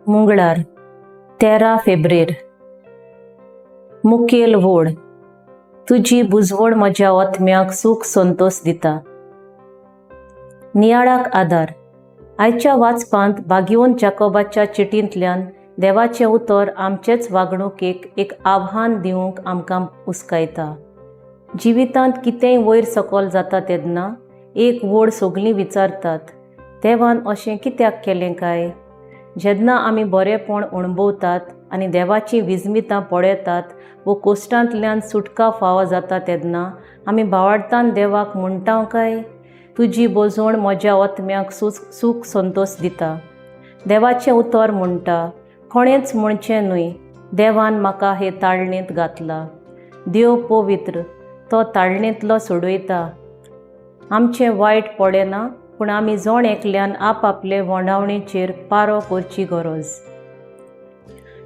मंगळार, 13 फेब्रेर. मुखेल वोड. तुजी बुजवण म्हज्या ओतम्याक सूख संतोस दिता. नियाळाक आदार. आयच्या वाचपांत भाग्यवंत जाकोबाच्या चिटींतल्यान देवाचें उतर आमचेच वागणुकेक एक आव्हान दिवंक आमकां उस्कायता. जिवितांत कितेंय वयर सकयल जाता तेन्ना एक वोड सगलीं विचारतात, देवान अशें कित्याक केलें काय? जेन्ना आमी बरेंपण अणभवतात आनी देवाचीं विजमितां पळयतात वो कोश्टांतल्यान सुटका फावो जाता तेन्ना आमी भावार्थान देवाक म्हणटा काय, तुजी बोजवण म्हज्या ओतम्याक सूख संतोस दिता? देवाचें उतर म्हणटा, कोणेंच म्हणचें न्हय, देवान म्हाका हे ताळणेंत घातला. देव पवित्र, तो ताळणेंतलो सोडयता. आमचें वायट पळयना, पूण आमी जण एकल्यान आपआपले वोंडावणेचेर पारो करची गरज.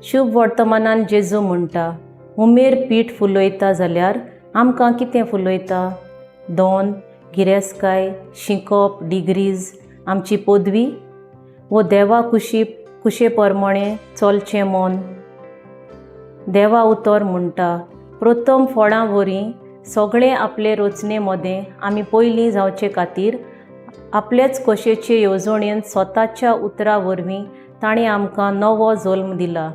शुभ वर्तमानान जेजू म्हणटा, उमेर पीठ फुलयता जाल्यार आमकां कितें फुलयता? दोन गिरेस्तकाय, शिकप, डिग्रीज, आमची पदवी, वो देवा कुशी कुशे प्रमाणें चलचें मन? देवा उतर म्हणटा, प्रथम फळां वरी सगळें आपले रचने मदें आमी पयलीं जावचे खातीर आपलेच खोशेचे येवजणेन स्वताच्या उतरा वरवीं ताणें आमकां नवो जल्म दिला.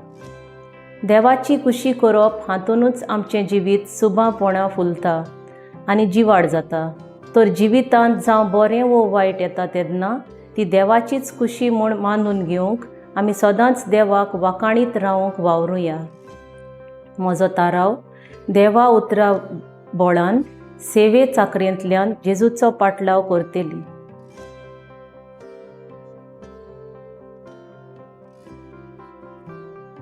देवाची कुशी करप हातूनच आमचें जिवीत सुबापणां फुलता आनी जिवाड जाता. तर जिवितांत जावं बरें वो वायट येता तेन्ना ती देवाचीच कुशी म्हूण मानून घेवंक आमी सदांच देवाक वाखाणीत रावंक वावरुया. म्हजो थाराव: देवा उतरा बळान सेवे चाकरेंतल्यान जेजूचो पाटलाव करतली.